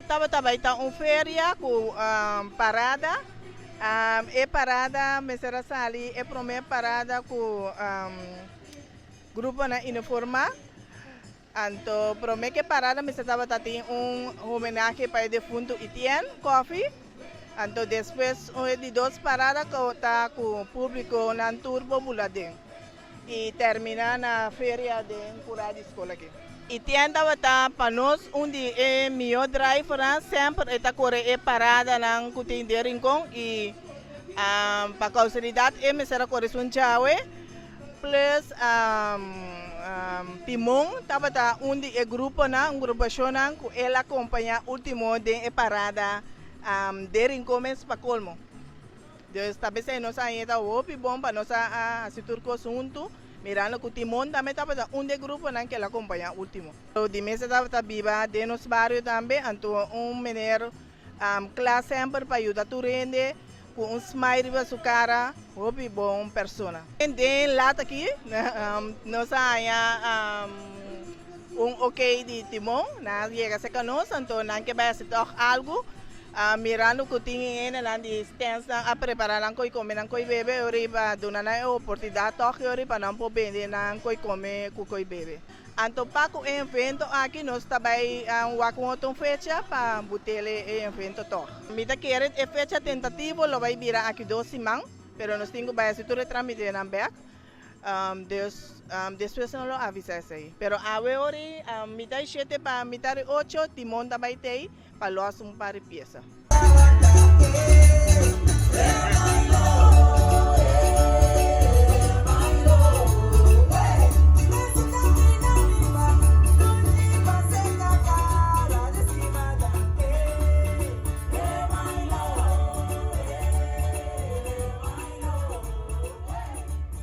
Tabata bai ta un feria ku parada. E parada mester a sali e promé parada ku gruponan uniformá. Anto promé ku e parada mester tabata tin un homenahe pa e defuntu Etienne Coffie. Anto despues un e di dos parada ku ta ku públikonan tur por bula den i terminá na feria den kurá di skol aki. Etienne tabata pa nos un di e mihó drivernan, semper e ta kore e paradanan ku tin den Rincon i pa kausalidat e mester a kore esun djawe. Plus Timon tabata un di e gruponan, un grupashonnan ku el a kompañá último den e parada den Rincon mes pa kolmo. Dus ta besei nos a haña ta hopi bon pa nos a hasi tur kos huntu, mirando ku Timon tambe tabata un di e gruponan ku el a kompañá último. Di mes e tabata biba den nos bario tambe, anto un meneer Kla semper pa yuda tur hende ku un smile riba su kara, hopi bon persona. Den lat aki nos a haña un ok di Timon, nan a yega serka nos, anto nan ke bai hasi tòg algu, mirando ku tin hendenan di stènsnan a prepará nan koi kome, nan koi bebe, e ora pa duna nan e oportunidat tòg e ora pa nan por bende nan koi kome ku koi bebe. Anto pa ku e evento aki nos ta bai wak un otro fecha pa butele e evento tog. Mi ta kere e fecha tentativo lo bai bira aki dos siman, pero nos tin ku bai hasi tur e tramitenan bek. Dus despues nos lo avisa esei. Pero awe ori mitad di shete pa mitad di ocho Timon ta bai tei pa los un par di piesa.